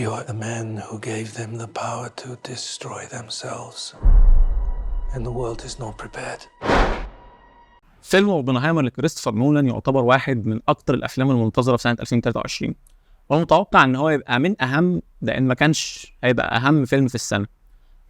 You are the man who gave them the power to destroy themselves. And the world is not prepared. فيلم اوبنهايمر لكريستوفر نولان يعتبر واحد من اكتر الافلام المنتظره في سنة 2023، والمتوقع ان هو يبقى من اهم، لان ما كانش هيبقى اهم فيلم في السنه.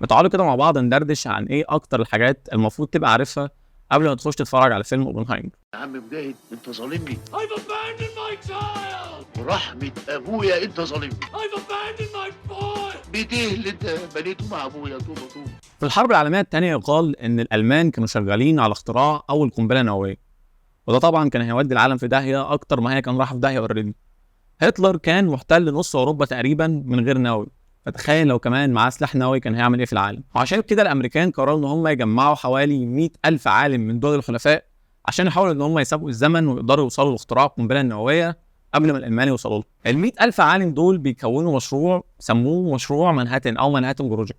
فتعالوا كده مع بعض ندردش عن ايه اكتر الحاجات المفروض تبقى عارفها قبل ما تخش تتفرج على فيلم اوبنهايمر. يا عم مجاهد، انت ظالمني. I've abandoned my child! ورحمة ابويا انت ظالمني. I've abandoned my boy! بيت ايه اللي انت بنيته مع ابويا طوبة طوبة؟ في الحرب العالمية الثانية يقال ان الالمان كانوا شغالين على اختراع اول قنبلة نوويه، وده طبعا كان هيودي العالم في داهية اكتر ما هي كان راح في داهية already. هتلر كان محتل نص اوروبا تقريبا من غير نووي، فتخيل لو كمان معاه سلاح نووي كان هيعمل ايه في العالم. وعشان كده الامريكان قرروا ان هم يجمعوا حوالي 100 الف عالم من دول الحلفاء عشان يحاولوا ان هم يسابقوا الزمن ويقدروا يوصلوا لاختراع القنبلة النووية قبل ما الالمان يوصلوا له. ال 100 الف عالم دول بيكونوا مشروع سموه مشروع منهاتن او Manhattan Project،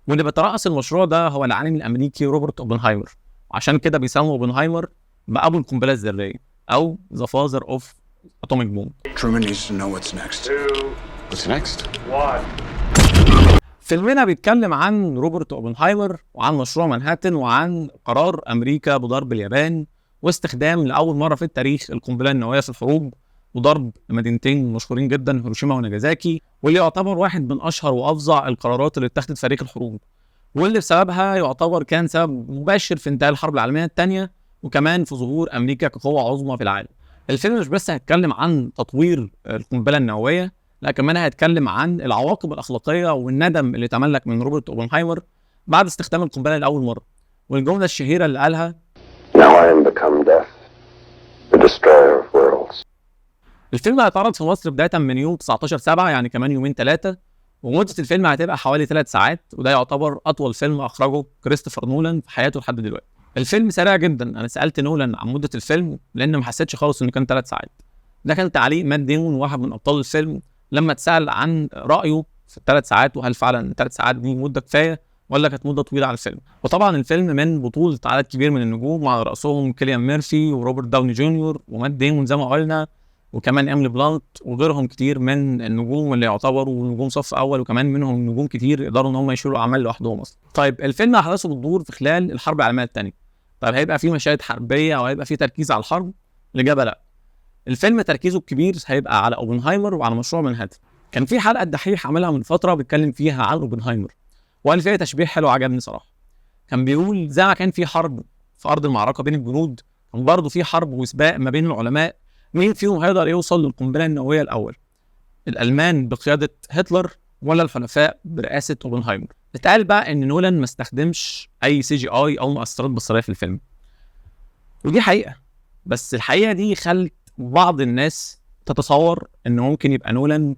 واللي بيترأس المشروع ده هو العالم الامريكي روبرت اوبنهايمر. عشان كده بيسموا اوبنهايمر بابو القنبلة الذرية او the father of atomic bomb. Truman needs to know what's next. What's next? فيلمنا بيتكلم عن روبرت اوبنهايمر وعن مشروع منهاتن وعن قرار امريكا بضرب اليابان واستخدام لاول مرة في التاريخ القنبلة النووية في الحروب، وضرب مدينتين مشهورين جدا هيروشيما وناجازاكي، واللي يعتبر واحد من اشهر وافظع القرارات اللي اتخذت في تاريخ الحروب، واللي بسببها يعتبر كان سبب مباشر في انتهاء الحرب العالمية الثانية وكمان في ظهور امريكا كقوة عظمى في العالم. الفيلم مش بس هيتكلم عن تطوير القنبلة النوويه، لا كمان هيتكلم عن العواقب الاخلاقية والندم اللي تملك من روبرت اوبنهايمر بعد استخدام القنبلة لاول مرة، والجملة الشهيرة اللي قالها: Now I am become death, the destroyer of worlds. الفيلم هيتعرض في مصر بداية من يوم 19/7، يعني كمان يومين ثلاثه، ومده الفيلم هتبقى حوالي 3 ساعات، وده يعتبر اطول فيلم اخرجه كريستوفر نولان في حياته لحد دلوقتي. الفيلم سريع جدا، انا سالت نولان عن مده الفيلم لان ما حسيتش خالص انه كان 3 ساعات. ده كان تعليق مات ديمون، واحد من ابطال الفيلم، لما اتسال عن رايه في الثلاث ساعات وهل فعلا 3 ساعات دي مده كفاية ولا كانت مده طويلة على الفيلم. وطبعا الفيلم من بطوله عدد كبير من النجوم، وعلى راسهم كيليان ميرفي وروبرت داوني جونيور ومات ديمون زي ما قلنا، وكمان اميلي بلانت وغيرهم كتير من النجوم اللي يعتبروا نجوم صف اول، وكمان منهم نجوم كتير يقدروا ان هم يشيلوا اعمال لوحدهم اصلا. طيب، الفيلم احداثه بتدور في خلال الحرب العالمية الثانية. طيب، هيبقى في مشاهد حربيه او هيبقى في تركيز على الحرب؟ الاجابة لا. الفيلم تركيزه الكبير هيبقى على اوبنهايمر وعلى مشروع منهاتن. كان في حلقة الدحيح عملها من فترة بيتكلم فيها عن اوبنهايمر، وقال فيها تشبيه حلو عجبني صراحه. كان بيقول زي ما كان في حرب في ارض المعركة بين الجنود، كان برضه في حرب وسباق ما بين العلماء مين فيهم هيقدر يوصل للقنبله النووية الاول، الالمان بقيادة هتلر ولا الحلفاء برئاسة اوبنهايمر. اتقال بقى ان نولان ما استخدمش اي CGI او مؤثرات بصريه في الفيلم، ودي حقيقه، بس الحقيقة دي خلت بعض الناس تتصور ان ممكن يبقى نولان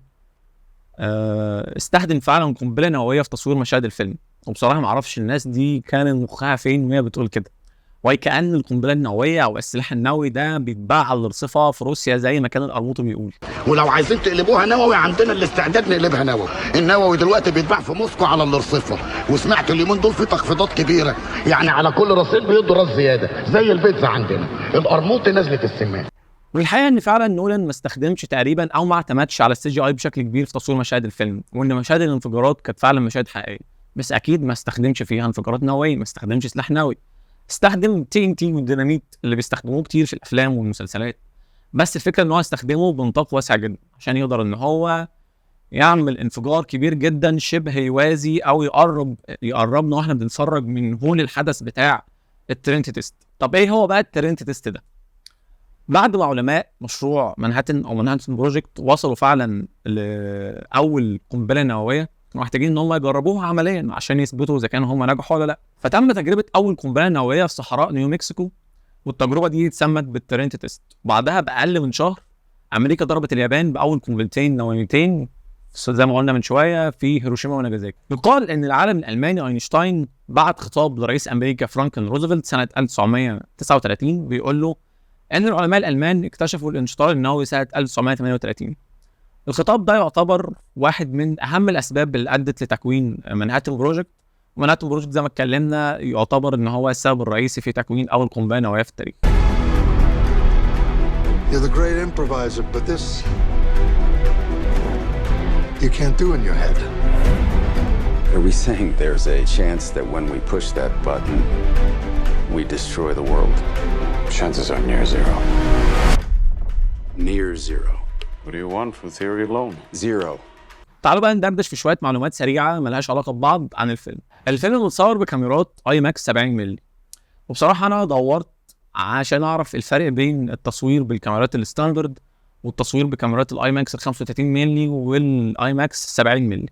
استخدم فعلا قنبلة نووية في تصوير مشاهد الفيلم. وبصراحة ما اعرفش الناس دي كان مخها فين وهي بتقول كده، وكأن القنبلة النووية او السلاح النووي ده بيتباع على الارصفه في روسيا زي ما كان القرموطي بيقول. ولو عايزين تقلبوها نووي عندنا الاستعداد نقلبها نووي. النووي دلوقتي بيتباع في موسكو على الارصفه، وسمعت اليومين دول في تخفيضات كبيره، يعني على كل رصيف بيدوا راس زياده، زي البيتزا عندنا. القرموطي نزلت السمان. والحقيقة ان فعلا نولان ما استخدمش تقريبا او ما اعتمدش على ال CGI بشكل كبير في تصوير مشاهد الفيلم، وان مشاهد الانفجارات كانت فعلا مشاهد حقيقيه، بس اكيد ما استخدمش فيها انفجارات نوويه، ما استخدمش سلاح نووي. استخدم TNT والديناميت اللي بيستخدموه كتير في الافلام والمسلسلات، بس الفكرة ان هو استخدمه بنطاق واسع جدا عشان يقدر ان هو يعمل انفجار كبير جدا شبه يوازي او يقربنا واحنا بنتفرج من هول الحدث بتاع ال Trinity test. طب ايه هو بقى ال Trinity test ده؟ بعد ما علماء مشروع منهاتن او Manhattan Project وصلوا فعلا لاول قنبلة نوويه، كانوا محتاجين ان هم يجربوها عمليا عشان يثبتوا اذا كانوا هم نجحوا ولا لا. فتم تجربه اول قنبلة نووية في صحراء نيو مكسيكو، والتجربة دي اتسمت بال Trinity test. بعدها باقل من شهر امريكا ضربت اليابان باول قنبلتين نوويتين زي ما قلنا من شوية في هيروشيما وناجازاكي. يقال ان العالم الالماني اينشتاين بعت خطاب لرئيس امريكا فرانكلين روزفلت سنة 1939 بيقول له ان العلماء الالمان اكتشفوا الانشطار النووي سنة 1938. الخطاب ده يعتبر واحد من اهم الاسباب اللي ادت لتكوين Manhattan Project. Manhattan Project زي ما اتكلمنا يعتبر ان هو السبب الرئيسي في تكوين اول قنبلة نووية في التاريخ. You're the great improviser, but this You can't do in your head. Are we saying there's a chance that when we push that button, we destroy the world? Chances are near zero. Near zero. What do you want from theory alone? Zero. تعالوا بقى ندردش في شوية معلومات سريعة ملهاش علاقة ببعض عن الفيلم. الفيلم متصور بكاميرات IMAX 70 مللي، وبصراحة انا دورت عشان اعرف الفرق بين التصوير بالكاميرات ال standard والتصوير بكاميرات ال IMAX ال 35 مللي وال IMAX 70 مللي،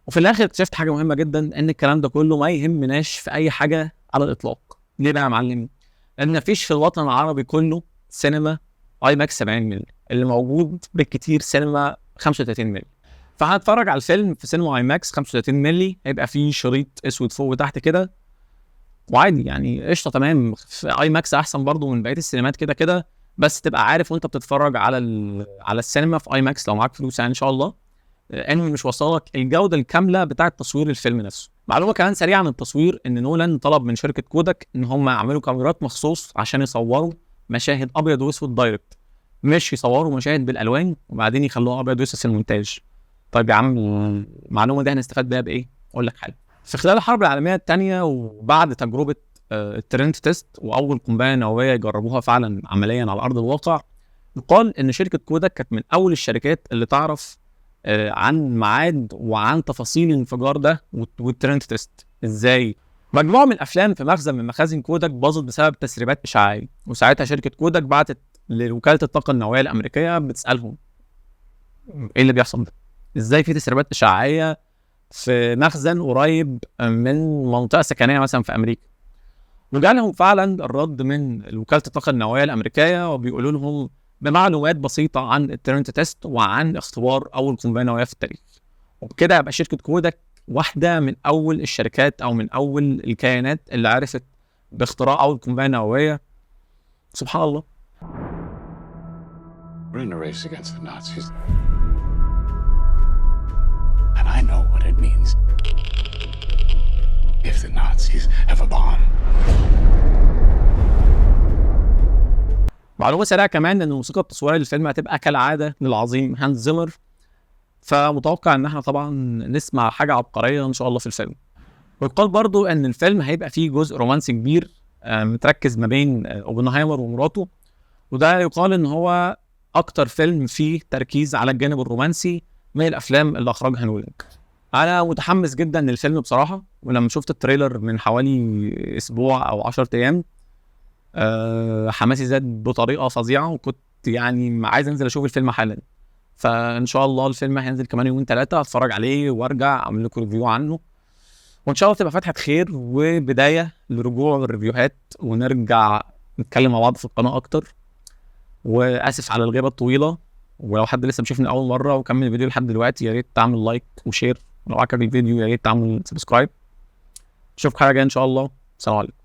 وفي الاخر اكتشفت حاجة مهمة جدا، ان الكلام ده كله ما يهمناش في اي حاجة على الاطلاق. ليه بقى يا معلم؟ لان مفيش في الوطن العربي كله سينما IMAX 70 مللي، اللي موجود بالكتير سينما 35 مللي. فهنتفرج على الفيلم في سينما IMAX 35 مللي، هيبقى فيه شريط اسود فوق وتحت كده، وعادي يعني قشطه تمام. في IMAX احسن برضو من بقية السينمات كده كده، بس تبقى عارف وانت بتتفرج على السينما في IMAX لو معاك فلوس يعني ان شاء الله، ان مش واصلك الجودة الكاملة بتاعه تصوير الفيلم نفسه. معلومة كمان سريعة عن التصوير، ان نولان طلب من شركة كودك ان هم يعملوا كاميرات مخصوص عشان يصوروا مشاهد ابيض واسود direct، مش يصوروا مشاهد بالالوان وبعدين يخلوها ابيض واسود في المونتاج. طيب يا عم المعلومة دي هنستفاد بيها بايه؟ اقول لك حاجة. في خلال الحرب العالمية الثانية وبعد تجربه ال Trinity test واول قنبلة نووية يجربوها فعلا عمليا على ارض الواقع، يقال ان شركة كودك كانت من اول الشركات اللي تعرف عن ميعاد وعن تفاصيل الانفجار ده وال Trinity test. ازاي؟ مجموعة من الافلام في مخزن من مخازن كودك باظت بسبب تسريبات اشعاعيه، وساعتها شركة كودك بعتت لوكالة الطاقة النووية الامريكية بتسالهم ايه اللي بيحصل ده؟ ازاي في تسريبات اشعاعيه في مخزن قريب من منطقة سكنية مثلا في امريكا؟ وجالهم فعلا الرد من وكالة الطاقة النووية الامريكية، وبيقولوا لهم بمعلومات بسيطة عن ال Trinity test وعن اختبار اول قنبلة نووية في التاريخ. وبكده يبقى شركة كودك واحدة من اول الشركات او من اول الكيانات اللي عرفت باختراع اول قنبلة نووية. سبحان الله. We're in a race against the Nazis. And I know what it means if the Nazis have a bomb. معلومة سريعة كمان، ان الموسيقى التصويرية للفيلم هتبقى كالعادة للعظيم هانز زيمر، فمتوقع ان احنا طبعا نسمع حاجة عبقرية ان شاء الله في الفيلم. ويقال برضو ان الفيلم هيبقى فيه جزء رومانسي كبير متركز ما بين اوبنهايمر ومراته، وده يقال ان هو اكتر فيلم فيه تركيز على الجانب الرومانسي من الافلام اللي اخرجها نولان. انا متحمس جدا للفيلم بصراحة، ولما شفت ال trailer من حوالي اسبوع او 10 ايام حماسي زاد بطريقة فظيعة، وكنت يعني عايز انزل اشوف الفيلم حالا. فان شاء الله الفيلم هينزل كمان يومين 3، هتفرج عليه وارجع اعمل لكم review عنه، وان شاء الله تبقى فتحه خير وبداية لرجوع ال review هات، ونرجع نتكلم مع بعض في القناة اكتر. واسف على الغيبة الطويلة، ولو حد لسه بيشوفني اول مرة وكمل الفيديو لحد دلوقتي يا ريت تعمل like و share، ولو عجبك الفيديو يا ريت تعمل subscribe. اشوفك حاجة جاية ان شاء الله. السلام عليكم.